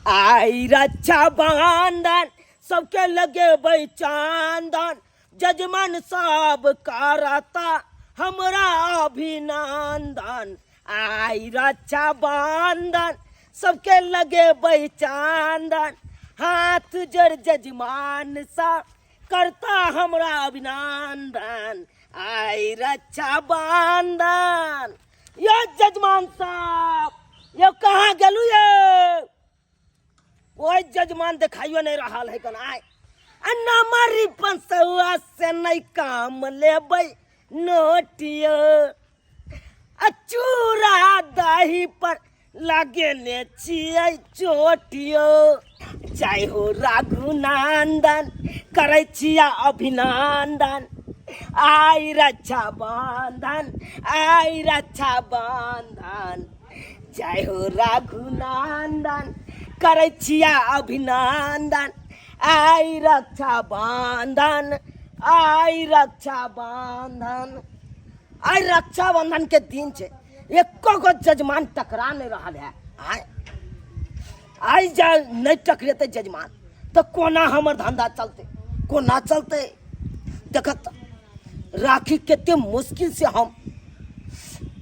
आइ रक्षाबंधन सबके लगेबै चंदन, जजमान सब करता हमरा अभिनंदन। आइ रक्षाबंधन सबके लगेबै चंदन, हाथ जोड़ जजमान सब करता हमरा अभिनंदन। आइ रक्षाबंधन। यो जजमान साहब, यो कहाँ गेलू यो? ओइ जजमान देखाइयो नहीं रहल है कन। आइ अन्ना मारी पंसौआ से नहीं काम लेबै नोटियो, आ चूड़ा दही पर लगेने छियै चोटियो। जय हो रघुनंदन, करै छिया अभिनंदन। आइ रक्षा बंधन, आइ रक्षा बंधन। जय हो रघुनंदन, करै छिया अभिनंदन। आइ रक्षा बंधन, आइ रक्षा बंधन। आइ रक्षा बंधन के दिन छै, एको गो जजमान टकरा नहीं रहल है। आइ आइ जा नहीं टकरेतै जजमान तऽ कोना हमर धंधा चलतै, कोना चलतै? देखत राखी कते मुश्किल से हम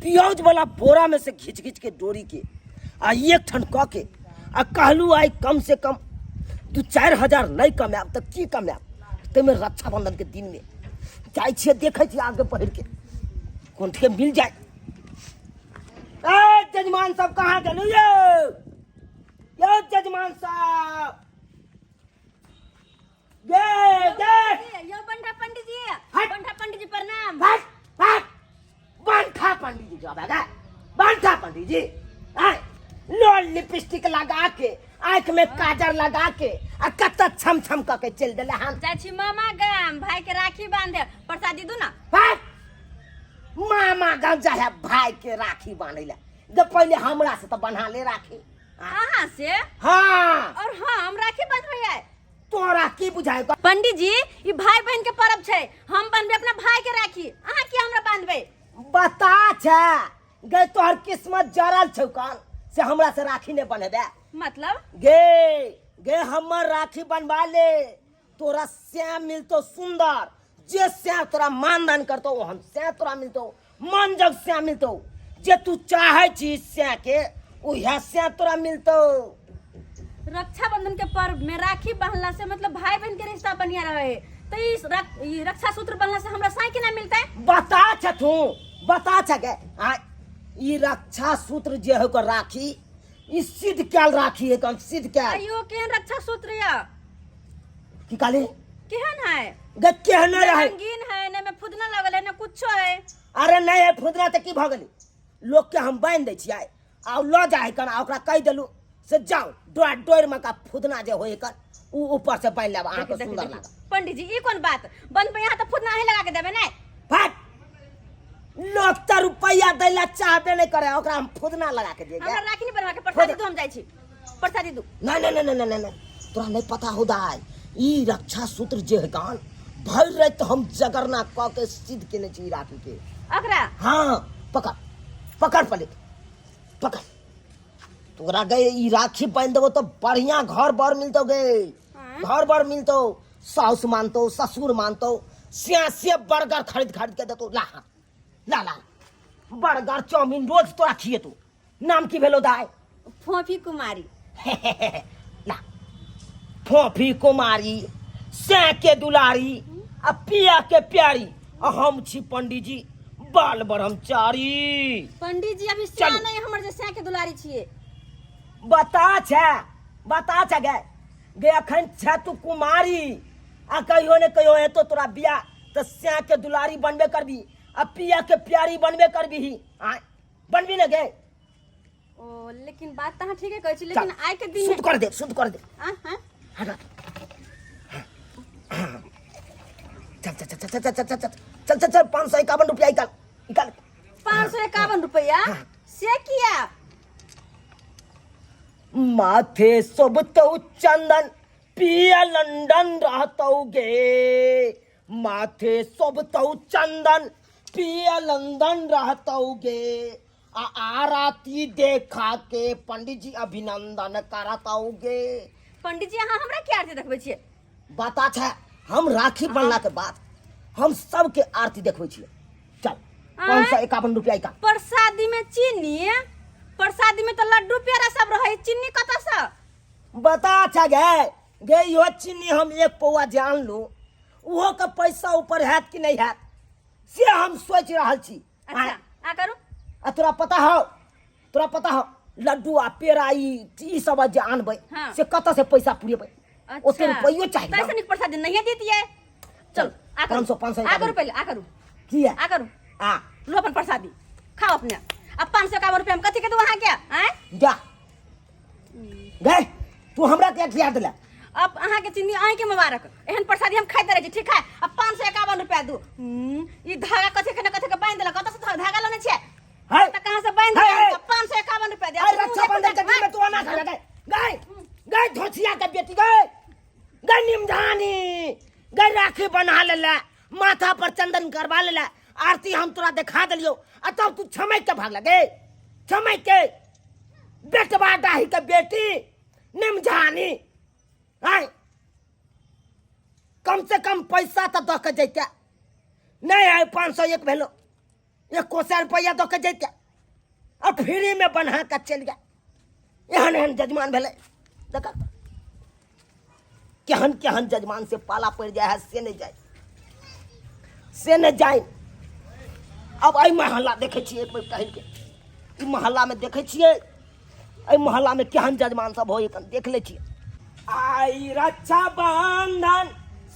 प्याज वाला बोरा में से घींच घींच के डोरी के आ एक ठन कऽ के आ कहलू आइ कम से कम 2-4 हजार नहीं कमायब तऽ की कमायब? ताहिमे रक्षाबंधन के दिन में जाइ छियै, देखै छियै आगे पहिर के कोन के मिल जाए। ए जजमान सब कहाँ गेलू यौ? यौ जजमान साहब, गे गे। यौ बंठा पंडित जी। हट। बंठा पंडित जी, प्रणाम। हट हट, बंठा पंडित जी जो आबेगा बंठा पंडित जी आय लोल लिपस्टिक लगा के, आंख में काजर लगा के आ कत छम छम क के चल देले हन। जाइ छी मामा गाम भाई के राखी बांधे, प्रसादी दू ना। हट, मामा गाम जा है भाई के राखी बांधे ले? जब पहले हमरा से तो बन्हा ले राखी। अहाँ से? हाँ। और हम राखी बंधबै है? तोरा की बुझाय? पंडित जी, ई भाई बहन के पर्व छै, हम बंधबै अपना भाई के राखी, अहाँ की हमरा बांधबै? बता छे गे, तोहर किस्मत जरल छौ कान से हमरा से राखी ने बन्हेबे? मतलब? गे गे, हमर राखी बनवा ले, तोरा श्याम मिलतो सुंदर, जे श्याम तोरा मानदान करतो ओहन श्याम तोरा मिलतो, मन जग श्याम मिलतो, जे तू चाहे छी श्या के उहे श्या तोरा मिलतो। रक्षाबंधन के पर्व में राखी बांधला से मतलब भाई बहन के रिश्ता बढ़िया रहे, तो ई रक्षा सूत्र बांधला से हमरा साई केना मिलतै? बता छ तू, बता छ गे। आ ई रक्षा सूत्र जे हो राखी, ई सिद्ध कैल राखी है कन, सिद्ध कैल। आइयो केहन रक्षा सूत्र या? की कहली? केहन है? गे केहन ने रहे? रंगीन है, ने में फुदना लगल है, ने कुछो है। अरे नहीं है फुदना तऽ की भऽ गेलै? लोकके हम बान्हि दै छियै आ लऽ जाइ कन, आ ओकरा कहि देलहुँ से जाउ डोर डोर में का फुदना जे होइ कन उ ऊपर से बान्हि लेब, अहाँके देखी, सुंदर देखी। लागत। पंडित जी, ई कोन बात? बंद पे यहाँ तऽ फुदना ही लगा के देबै ने? फट, लोक तऽ रुपैआ दै लए चाहबे नहि करे, ओकरा हम फुदना लगा के दियै? हमरा राखी नहीं बनवा के, प्रसादी दू, हम जाइ छी, प्रसादी दू। नहीं नहीं नहीं नहीं नहीं नहीं, तोरा नहीं पता हो दाई, ई रक्षा सूत्र जे है कान भरि राति हम जगरना कऽ के सिद्ध केने छी ई राखी के। अकरा? हाँ, पकड़ पकड़ पले पकड़। तोरा गए ई राखी बांधि देबो तो बढ़िया घर बर मिलतो गे। हाँ। घर बर मिलतो, साउस मानतो, ससुर मानतो, सिया से बर्गर खरीद खरीद के देतो। ला हाथ, ला ला, बर्गर चाउमीन रोज तोरा खिएतो। नाम की भेलो दाय? फोफी कुमारी। ला, फोफी कुमारी, सै के दुलारी आ पिया के प्यारी, आ हम छी पंडीजी बाल ब्रह्मचारी। पंडित जी, अभी सिया चलू। नहीं हमर जे सै के दुलारी छिए। बता छै, बता छै गे। गे अखन छै तू कुमारी, आ कहियो ने कहियो हेतो तोरा बियाह तऽ सै के दुलारी बनबे करबी आ पिया के प्यारी बनबे करबी। आय बनबी ने गे? ओ लेकिन बात तऽ अहाँ ठीके कहै छी, लेकिन आइ के दिन शुद्ध कर दे, शुद्ध कर दे। आ हाँ। हटा, चल चल चल चल चल चल चल चल चल चल, 551 रुपया निकाल निकाल। 551 रुपया से किया? माथे शोभतौ चंदन, पिया लंदन रहतौ गे। माथे शोभतौ चंदन, पिया लंदन रहतौ गे। आ आरती देखा के पंडित जी अभिनंदन करताओगे। पंडित जी, अहाँ हमरा की आरती देखबै छियै? बता छै, हम राखी बनला के बाद हम सबके आरती देखबै छियै। चल, 551 रुपया का। प्रसादी में चीनी? प्रसादी में तो लड्डू पेड़ा सब रहे, चीनी कतऽ से? बता अच्छा गे गे, इहो चीनी हम एक पौआ जे आनलू, ओहो के पैसा ऊपर हैत कि नहीं हैत, से हम सोच रहल छी। अच्छा, आ करू। आ तोरा पता हो, तोरा पता हो, लड्डू आ पेड़ा ई ई सब जे आनबै, से कतऽ से पैसा पुरेबै? ओते रुपैयो चाही तैसे ना। नीक प्रसादी नहीं देतियै। चल, आ करू। 500, 500। आ करू, पहिले आ करू। किया? आ करू। आ। लो अपन प्रसादी खाओ अपने। अब 551 रुपया हम कथी के दू अहाँ के? आँय? जा गए, तू हमरा के खिया देला। अब अहाँ के चीनी अहीं के मुबारक, एहन प्रसादी हम खाइत रहै छी। ठीक है, अब 551 रुपया दू। ई धागा कथी के न कथी के बांधि देलक, कतऽ से धागा लेने छियै? है। तऽ कहाँ से बांधि है, है। देलक? 551 रुपया दे। अरे रक्षाबंधन के दिन में तू आना खा गए गए गए, धोसिया के बेटी गए गए, निमधानी गए, राखी बना लेला, माथा पर चंदन करवा लेला, आरती हम तोरा देखा देलियो आ तब तू छमक के भागला गे, छमक के। बेटवा डाही के बेटी निमझानी आय, कम से कम पैसा तो दऽ के जैते। नहीं आय, 501 भेलो, 100 रुपया दऽ के जैते आ फ्री में बन्हा के चलि गया। एहन एहन जजमान भेलै, देख केहन केहन जजमान से पाला पड़ि जाइ है, से नहि जाय, से नहि जाय। अब एहि मोहल्ला देखै छियै, एक बेर टहलि के ई मोहल्लामे देखै छियै, एहि मोहल्लामे केहन जजमान सब होइए, कनि देख लै छियै। आई रक्षाबंधन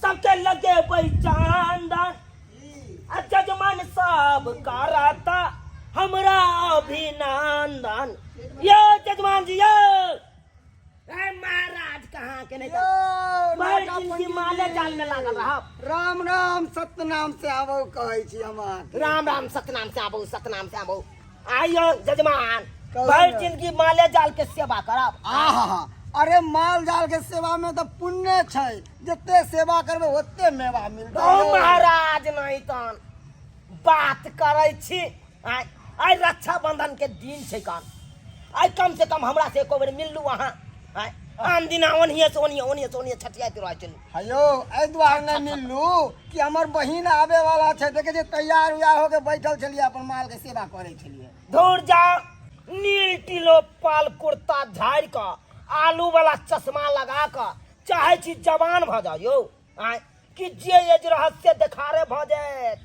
सबके लगेबै चंदन, आ जजमान सब करता हमरा अभिनंदन। यो जजमान जी, यो अरे महाराज, कहाँ के नहीं यो, भरि नाटा जिंदगी पंडित माले जी। जाल में लागल रहब। राम राम सतनाम से आबो कहै छी हम अहाँके। राम राम सतनाम से आबो, सतनाम से आबो। आइयो जजमान, कहू भरि ने। जिंदगी माले जाल के सेवा करब। आहा, अरे माल जाल के सेवा में तऽ पुण्य छै, जते सेवा करबै ओते मेवा मिलतै। ओ महाराज, नहीं तहन बात करै छी। आइ आइ रक्षाबंधन के दिन छै कान, आइ कम से कम हमरा से एको बेर मिललू अहाँ? आइ आन दिना ओनहिए से ओनहिए, ओनहिए से ओनहिए छटियाइत रहै छलू। हयो, एहि दुआरे नहि मिललू कि हमर बहिन आबे वाला छै, देखे छियै तैयार उयार होके बैठल छलियै, अपन माल के सेवा करै छलियै। दूर जा, नील टिलो पाल कुर्ता झाड़ि कऽ आलू वाला चश्मा लगा कऽ चाहै छी जवान भऽ जाउ यौ? आँय, कि जे एज रहत से देखारे भऽ जायत?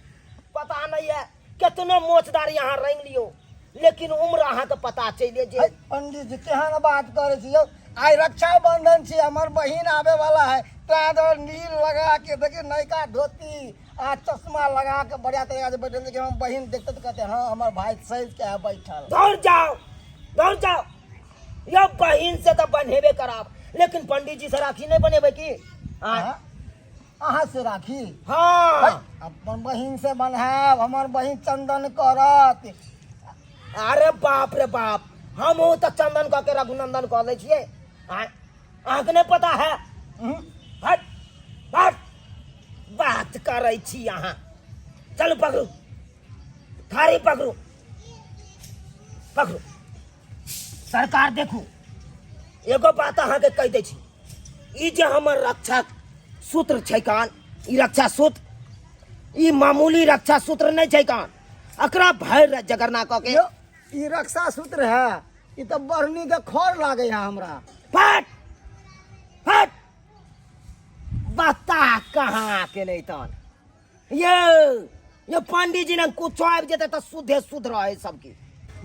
पता नहीं है, केतनो मोचदार यहाँ रंग लियो, लेकिन उम्र अहाँके पता चलि जे। है, पंडित जी, केहन बात करै छी यौ? आइ रक्षाबंधन छी, हमर बहिन आबे वाला है, तैं दुआरे नील लगा के देखियौ, नयका धोती आ चश्मा लगा के बढ़िया तरीका से बैठल छी कि हमर बहिन देखते तऽ कहते हँ, हमर भाई सज के है बैठल। दौड़ जाओ, दौड़ जाओ यौ, बहिन से तऽ बन्हेबे कराब, लेकिन पंडित जी से राखी नहीं बनेबै की? आँय? अहाँ अहाँ से राखी? हाँ। है, अपन बहिन से बनायब, हमर बहिन चंदन करत। अरे बाप रे बाप, हम तऽ चंदन कऽ के रघुनंदन कऽ दै छियै। आँय, अहाँके नहि पता है? हट हट, बात करै छी अहाँ। चलू, पकड़ू थारी, पकड़ू पकड़ू। सरकार देखू, एगो बात अहाँके कहि दै छी, ई जे हमर रक्षा सूत्र छै कान, ई रक्षा सूत्र, ई मामूली रक्षा सूत्र नहि छै कान, एकरा भरि राति जगरना कऽ के। यौ, ई रक्षा सूत्र है? ई तऽ बढ़नी के खर लागे है हमरा। फट फट, बता कहाँ के नहीं तहन। ये ये पंडित जी ने कुछो आबि जेतै तऽ शुद्धे शुद्ध रहै सबके।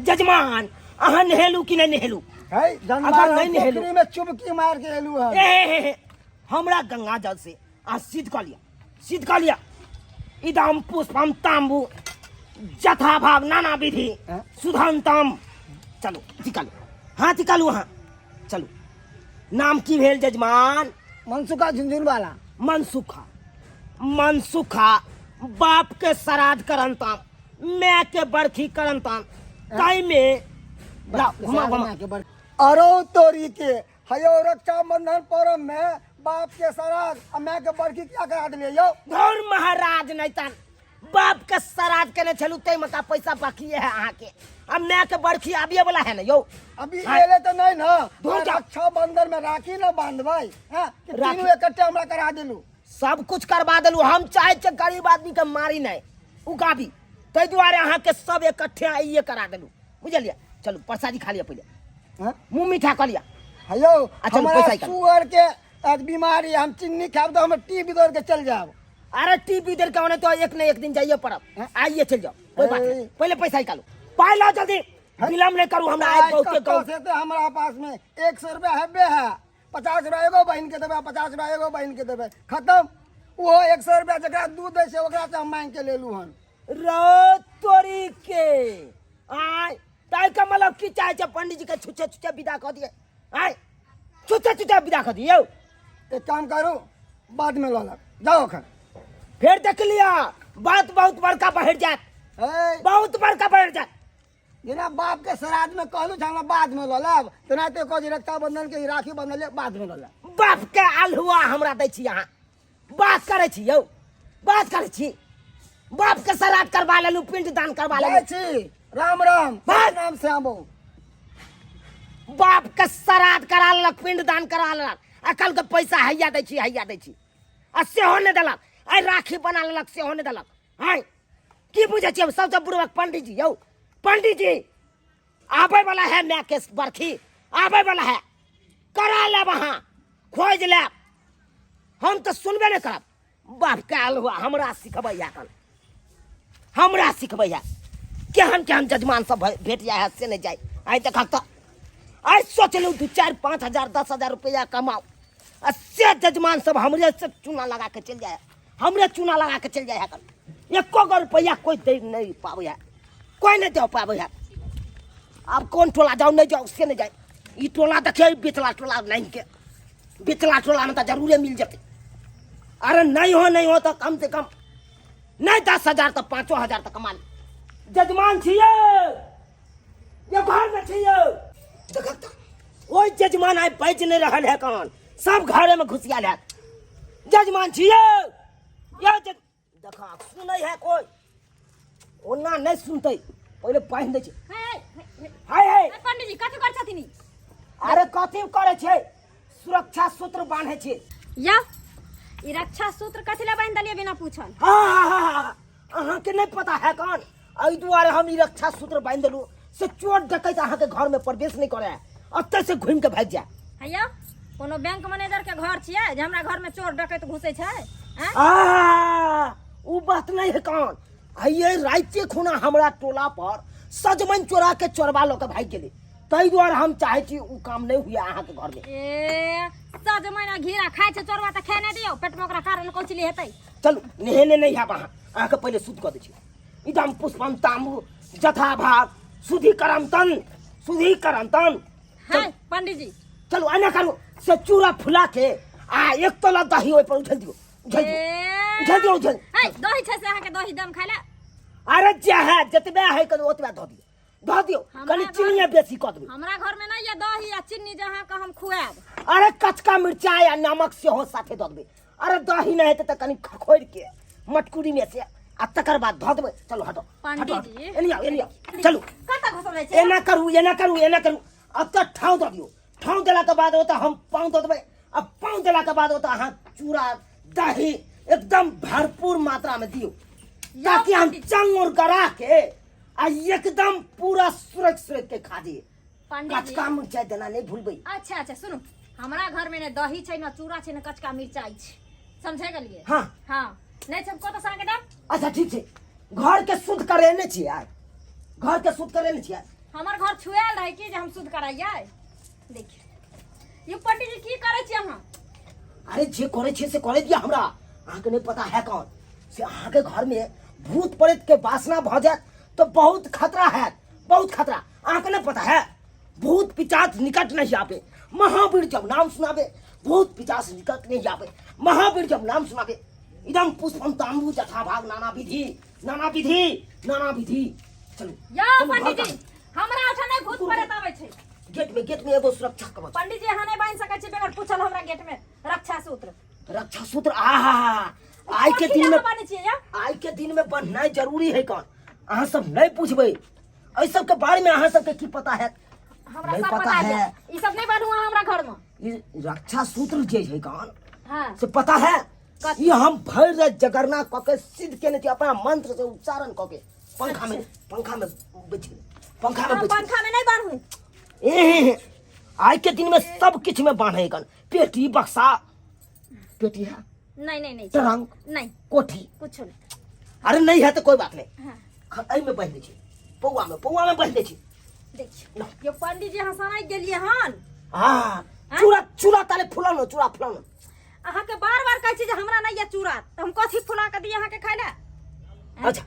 जजमान, अहाँ नहेलू कि नहि नहेलू? है अगर जनमार नहि नहेलू। पोखरी में चुबकी मार के एलू हन। ए हे हे, हमरा गंगा जल से आ सिद्ध कऽ लिअ, सिद्ध कऽ लिअ। इदम पुष्पम ताम्बू जथा भाव नाना विधि हैं? सुधंतम। चलू निकालू, हाथ निकालू अहाँ, चलू। नाम की भेल जजमान? मनसुखा झुनझुन वाला। मनसुखा, मनसुखा बाप के श्राद्ध करंता, मैं के बरखी करंता, ताई में लाओ, घुमा घुमा। के बड़ अरो तोरी के, हयो रक्षाबंधन पर्व में बाप के श्राद्ध आ माय के बरखी क्या करा देलियै यौ? धौर महाराज, नहीं तन बाप के श्राद्ध केने छलू, ताहि में का पैसा बाकी है अहाँके? अब माय के बरखी आबिए वाला है ना यौ। अभी हाँ। एले तो नहीं ना। धुर जा। रक्षाबंधन में राखी ना बांधबै, हाँ, कि राखी। तीनू इकट्ठे हमरा करा देलू। सब कुछ करवा देलू। हम चाहे छियै गरीब आदमी के मारी नहीं उगाबी, ताहि दुआरे अहाँके सब इकट्ठे आइए करा देलू, बुझलियै? चलू प्रसादी खा लिअ पहिले। हाँ? मुँह मीठा कऽ लिअ। हेयौ। अच्छा, हमरा पैसा निकालू। सुगर के आज बीमारी, हम चिन्नी खायब तो हम टीबी दौड़ के चल जाब। अरे टीबी दौड़ के ओने तो एक न एक दिन जाइए पड़ब। हाँ? आइए चल जाओ, कोई बात नहीं। ए। पहले पैसा निकालू, पाई लाओ जल्दी, विलम्ब नहीं करू। हमरा आइ आइ बहुते कतौ गाँव से तो हमरा पास में 100 रुपया हेबे है। 50 रुपया एगो बहिन के देबै, 50 रुपया एगो बहिन के देबै, खत्म। ओहो 100 रुपया जकरा दूध दै छै ओकरा से हम मांगि के लेलू हन। रो तोरी के आय, ताहि के मतलब की चाहे छै पंडित जी के छुछे छुछे विदा कऽ दिए? आय छुछे छुछे विदा कऽ दिए यौ। एक काम करू, बाद में लऽ लेब, जाओ अखन। फेर देख लिअ, बात बहुत बड़का बढ़ि जायत। ए, बहुत बड़का बढ़ि जायत। जेना बाप के श्राद्ध में कहलू जे हमरा बाद में लऽ लेब, तेनाहिते कहै छी रक्षाबंधन के ई राखी बंधल बाद में लऽ लेब। बाप के अल्हुआ हमरा दै छी अहाँ, बात करै छी यौ, बात करै छी। बाप के श्राद्ध करवा लेलू, पिंड दान करवा जाइ लेलू। छी, राम राम। बस। राम श्याम बहू। बाप के श्राद्ध करा लेलक, पिंड दान करा लेलक, आ कल के पैसा हैया दै छी, हैया दै छी, आ सेहो नहि देलक। आइ राखी बना लेलक, सेहो नहि देलक। आँय की बुझै छियै सबसँ बुढ़बक पंडीजी यौ? पंडीजी आबै वाला है, माय के बरखी आबै वाला है, करा लेब अहाँ, खोजि लेब, हम तऽ सुनबे नहि करब। बाप के आयल हुआ हमरा सिखबैया, कल हमरा सिखबैया। केहन केहन जजमान सब भेट जाइ है से नहि जाइ। आइ देखक तऽ आइ सोचलहुँ 2 4 5 हजार 10 हजार रुपैआ कमाउ, आ से जजमान सब हमरे से चूना लगा के चलि जाइ है, हमरे चूना लगा के चलि जाइ है। कल एको गो रुपैआ कोइ दे नहि पाबै है, कोइ नहि दे पाबै है। आब कोन टोला जाउ नहि जाउ से नहि जाय। ई टोला देखियौ, बिचला टोला नहीं के बिचला टोला में तो जरूरे मिल जेतै। अरे नहीं हो नहीं हो तो कम से कम नहीं 10,000 तो 5,000 तो कमा ली। जजमान छियै ये घर में छियै, देखक तऽ ओहि जजमान आइ बचि नहि रहल है, कौन सब घरे में घुसियाल है। जजमान छियै ये देखा सुनै है कोई ओना नहि सुनतै, पहिले बान्हि दै छै। हे, हे, हे, हाय हाय। हे, पंडित जी कथी करै छथिन ई? अरे कथी करै छै, सुरक्षा सूत्र बान्है छै। या ई रक्षा सूत्र कथी लए बान्हि देलियै बिना पूछल? हाँ हाँ हाँ हाँ, अहाँके नहि पता है कौन, एहि दुआरे हम ई रक्षा सूत्र बान्हि देलहुँ से चोर डकैत अहाँके घर में प्रवेश नहि करे, एतऽ से घुमि के भागि जाए। हैया कोनो बैंक मैनेजर के घर छियै जे हमरा घर में चोर डकैत घुसै छै? आँय? आ उ बात नहीं है कौन, आइए राइते खुना हमरा टोला पर सजमनि चोरा के चोरबा लऽ के भागि गेलै, ताहि दुआरे हम चाहै छी उ काम नहि हुए अहाँके घर में। ए सजमनि आ घिरा खाइ छै चोरबा तऽ खाए नहि दियौ, पेट में ओकरा कारण कोचली हेतै। चलू नहेने नहि हैब अहाँ, अहाँके पहिले शुद्ध कऽ दै छी। इदम पुष्पम ताम्बु जथा भाग शुद्धि करम तन शुद्धि करम तन। है पंडित जी चलू एना करू से चूड़ा फुला के आ एक तोला दही ओहि पर उझल दियौ, उझल दियौ, उझल दियौ, उझल। है दही छै से अहाँके दही दम खाय लए? अरे जे है जतबे है कनि ओतबे धऽ दियौ, धऽ दियौ, कनि चीनिये बेसी कऽ देबै। हमरा घर में नहीं ये दही आ चीनी जे अहाँके हम खुआएब। अरे कचका मिरचाई आ नमक सेहो साथे दऽ देबै। अरे दही नहि हेतै तऽ कनि खखोरि के मटकुरी में से आ तकर बाद धऽ देबै। चलू हटो हटो, पंडित जी। एनी आउ, एनी आउ, चलू। कतऽ घुसल जाइ छै? एना करू, एना करू, एना करू, अब तऽ ठाँव दऽ दियौ। ठाँव देलाके बाद ओतऽ हम पाँव दऽ देबै, आ पाँव देलाके बाद ओतऽ अहाँ चूड़ा दही एकदम भरपूर मात्रा में दियौ, ताकि हम चंग और गरा के आ एकदम पूरा सुरक सुरक के खा दिए। पंडित जी। कचका मिरचाई देना नहीं भूलबै। अच्छा अच्छा सुनू, हमरा घर में ने दही छै, ने चूड़ा छै, ने कचका मिरचाई छै, समझे गेलियै? हाँ। हाँ नहीं छै कतऽ से अहाँके दाम? अच्छा ठीक छै, घर के शुद्ध करेने छियै आइ, घर के शुद्ध करेने छियै। हमर घर छुआयल रहै कि जे हम शुद्ध कराइयै? देखियौ यौ पंडित जी की करै छी अहाँ? अरे जे करै छियै से करै दिअ हमरा, अहाँके नहि पता है कौन से अहाँके घर में भूत प्रेत के वासना भऽ जायत तो बहुत खतरा है, बहुत खतरा। अहाँके नहि पता है, भूत पिशाच निकट नहीं आवे महावीर जब नाम सुनावे, भूत पिशाच निकट नहीं आवे महावीर जब नाम सुनावे। इदम पुष्पम तांबू जथा भाग नाना विधि नाना विधि नाना विधि। चलू यौ चलू, पंडित घर जी हमरा ओठा नहि भूत प्रेत आबै छै। गेट में, गेट में एगो सुरक्षा कवच। पंडित जी अहाँ नहि बान्हि सकै छी बगैर पूछल हमरा गेट में रक्षा सूत्र। रक्षा सूत्र आहा, आइ के कथी दिन में अहाँ बान्है छियै यौ? आइ के दिन में बन्हनाइ जरूरी है कौन, अहाँ सब नहीं पूछबै। एहि सबके बारे में अहाँ सबके की पता है? हमरा नहीं सब पता पता है। है। ई सब नहीं बांधू अहाँ हमरा घर में। ई रक्षा सूत्र जे है कौन हाँ से पता है? कथी? ई हम भरि राति जगरना कऽ के सिद्ध केने छी अपना मंत्र से उच्चारण कऽ के। पंखा में, पंखा में बैठ गेलै, पंखा में हम बैठ गेलै। पंखा में नहीं बांधू। ए, आइ के दिन में सब किछु में बांधे कन। पेटी बक्सा, पेटी है? नहीं नहीं नहीं। ट्रंक? नहीं। कोठी? कुछ नहीं। अरे नहीं है तो कोई बात नहीं। हाँ। एहि में बांधि दै छी, पौआ में, पौआ में बांधि दै छी। देखियो यो पंडित जी हंसनाइ गेलिए हन। हाँ, चूड़ा, चूड़ा ताले फुलाउ न, चूड़ा फुलाउ न। अहाँ के बार बार कहै छी जे हमरा नहीं ये चूड़ा, त हम कथी फुला के दिए अहाँ के खाइ ला? अच्छा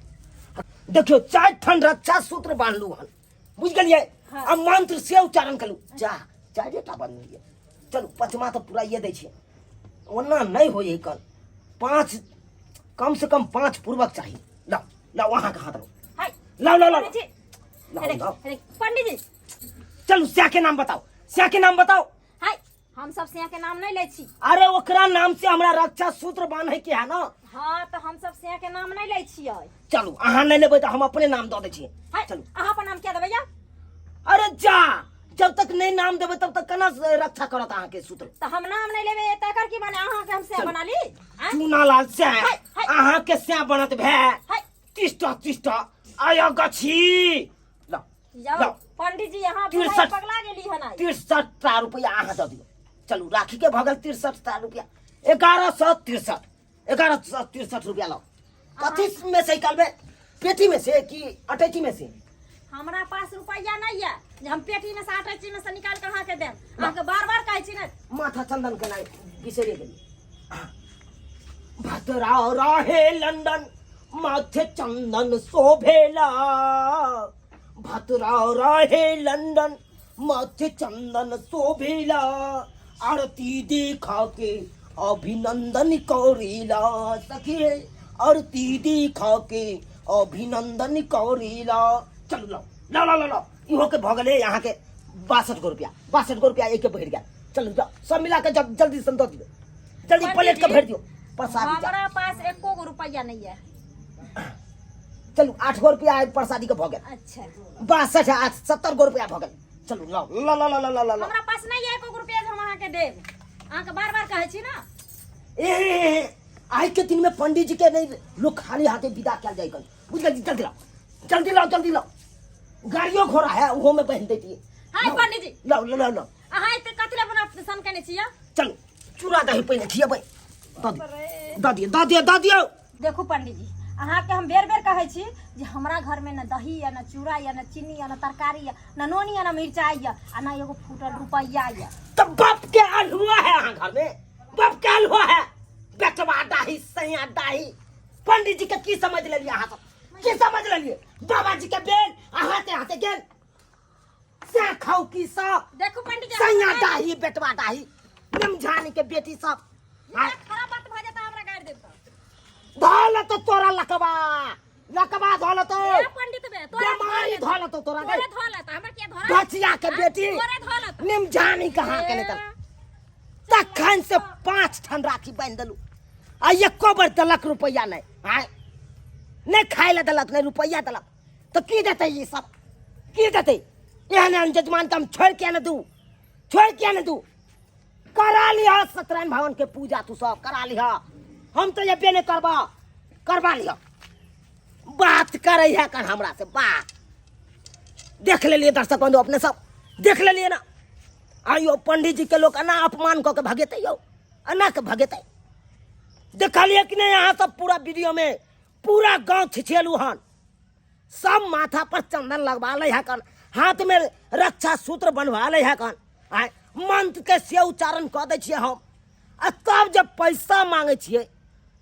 देखियो, चारि ठन रक्षा सूत्र बांधलू हन, बुझ गेलियै? हाँ। आ मंत्र से उच्चारण कलू। जा चारिटा बांधलियै, चलू पचमा तऽ पुराइए दै छियै। ओना नहि होइए कल, पाँच कम से कम पाँच पूर्वक चाही। लाउ लाउ अहाँके हाथ लाउ। हाय। लाउ लाउ लाउ। पंडित जी। लाउ, अरे, लाउ। अरे, पंडित जी। चलू स्या के नाम बताओ, स्या के नाम बताओ। हाय, हम सब स्या के नाम नहीं लै छी। अरे ओकरा नाम से हमरा रक्षा सूत्र बांधे के है ना। हाँ तो हम सब स्या के नाम नहीं लै छियै। चलू अहाँ नहीं लेबै तऽ हम अपने नाम दऽ दै छियै। हाय, चलू। अहाँ अपन नाम क्या देबै या? अरे जा, जब तक नहीं नाम देबै तब तक केना रक्षा करत अहाँ के सूत्र? तो हम नाम नहीं लेबै तऽ एकर की माने अहाँ के हम स्या चलू। बना ली? आँय? चूना लाल स्या, हाय, हाय। अहाँ के स्या बनत भए। हाय। तिष्ठा तिष्ठा आया गछी। लाउ, जाओ, लाउ। पंडित जी यहाँ 63 पगला गेली हन आइ। 63 टा रुपया अहाँ दऽ दियौ। चलू राखी के भऽ गेल 63 टा रुपया, 1163, 1163 रुपया लाउ। कथी में से निकालबै, पेटी में से कि अटैची में से? हमरा पास रुपया नहीं है जे हम पेटी में से अटैची में से निकाल के अहाँ के देब। अहाँ के बार बार कहै छी ने। माथा चंदन के नाइ बिसरि गेली। भद्रा रहे लंदन माथे चंदन शोभेला, भद्रा रहे लंदन माथे चंदन शोभेला, आरती देखा के अभिनंदन करेला सखी, आरती देखा के अभिनंदन करेला। चलू लाओ लाओ लाओ लाओ, इहो के भऽ गेलै अहाँके 62 गो रुपया, 62 गो रुपया एक भरि गेल। चलू जाओ, सब मिला के जब जल्दी से दऽ दियौ, जल्दी प्लेट के भरि दियौ प्रसादी। जा। हमरा पास एको गो रुपया नहीं है। चलू 8 गो रुपया प्रसादी के भऽ गेल। अच्छा। 62 8 70 गो रुपया भऽ गेल। चलू लाओ लाओ लाओ लाओ लाओ लाओ। हमरा पास नहीं है एको गो रुपया जे हम अहाँ के देब। अहाँ के बार बार कहै छी ना। ए आइ के दिन में पंडित जी के नहीं लोग खाली हाथे विदा कयल जाय कन, बुझ गेल? जल्दी लाओ जल्दी लाओ जल्दी लाओ, गाड़ियो घोड़ा है ओहो में बहन देती। हाय पंडित जी। लाओ लाओ लाओ लाओ। अहाँ एते कथी लए बना सन केने छियै? चलू चूड़ा दही पहिने खियेबै। दऽ दियौ दऽ दियौ दऽ दियौ दऽ दियौ। देखू पंडित जी, अहाँ के हम बेर बेर कहै छी जे हमरा घर में न दही या न चूड़ा या न चीनी या न तरकारी या न नोनी या न मिरचाई या आ न एगो फूटल रुपैया या। तो बाप के अल्हुआ है अहाँ घर में, बाप के अल्हुआ है। बेटवा डाही सैया डाही, पंडित जी के की समझ लेलिए अहाँ सब, की समझ लेलिए? बाबा जी के बेल अहाँ के हाथे गेल से खाऊ की सब। देखू पंडित जी, सैया हमरा डाही बेटवा डाही निमझानी के बेटी सब। खराब बात भऽ जेता, हमरा गारि देब तऽ। धोल तो तोरा लकवा लकवा धोल तो। ए पंडित बे, तोरा बेमारी धोल तो तोरा तोरे धोल त हमरा किया धोल? बचिया के बेटी तोरे धोल त। निमझानी कहाँ के नहीं तखन से 5 ठन राखी बांधि देलू आ एको बेर देलक रुपैआ नहीं। आय नहीं खाय ला देलक नहीं रुपैआ देलक तो की देतै ई सब, की देतै? एहन एहन जजमान के हम छोड़ के न दू, छोड़ के न दू। करा लिह सत्यनारायण भगवान के पूजा, तू सब करा लिह, हम तो एबे नहीं करबा, करबा लिह। बात करे है कर हमरा से बात। देख लेलिए दर्शक बंधु, अपने सब देख लेलिए ना। आइयो पंडित जी के लोग एना अपमान कऽ के भगेतै यौ, एना के भगेतै। देखलिए कि नहीं यहाँ सब पूरा वीडियो में पूरा गांव छिछेलू हन, सब माथा पर चंदन लगवा ले है कन, हाथ में रक्षा सूत्र बनवा ले है कन, आय मंत्र के से उच्चारण कऽ दै छियै हम, आ तब जब पैसा मांगे छियै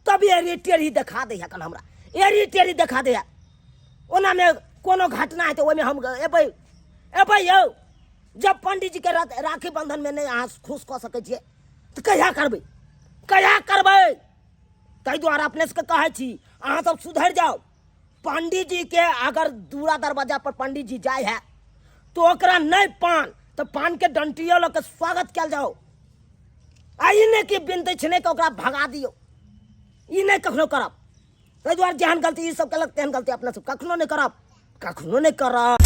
तब एरी टेढ़ी देखा दै है कन, हमरा एरी टेढ़ी देखा दै है। ओना में कोनो घटना हेतै ओहिमे हम एबै एबै यौ। जब पंडित जी के राखी बंधन में नहीं अहाँ खुश कऽ सकै छियै तऽ कहिया करबै, कहिया करबै? ताहि दुआरे अपने सबके कहै छी अहाँ सब सुधरि जाउ। पंडित जी के अगर दूरा दरवाजा पर पंडित जी जाय है तो ओकरा नहीं पान तो पान के डंटियो लऽ के स्वागत कयल जाओ, आ ई नहि कि बिन दक्षिणे के ओकरा भगा दियौ, ई नहि कखनो करब। ताहि दुआरे जेहन गलती ई सब केलक तेहन गलती अपना सब कखनो नहि करब, कखनो नहि करब।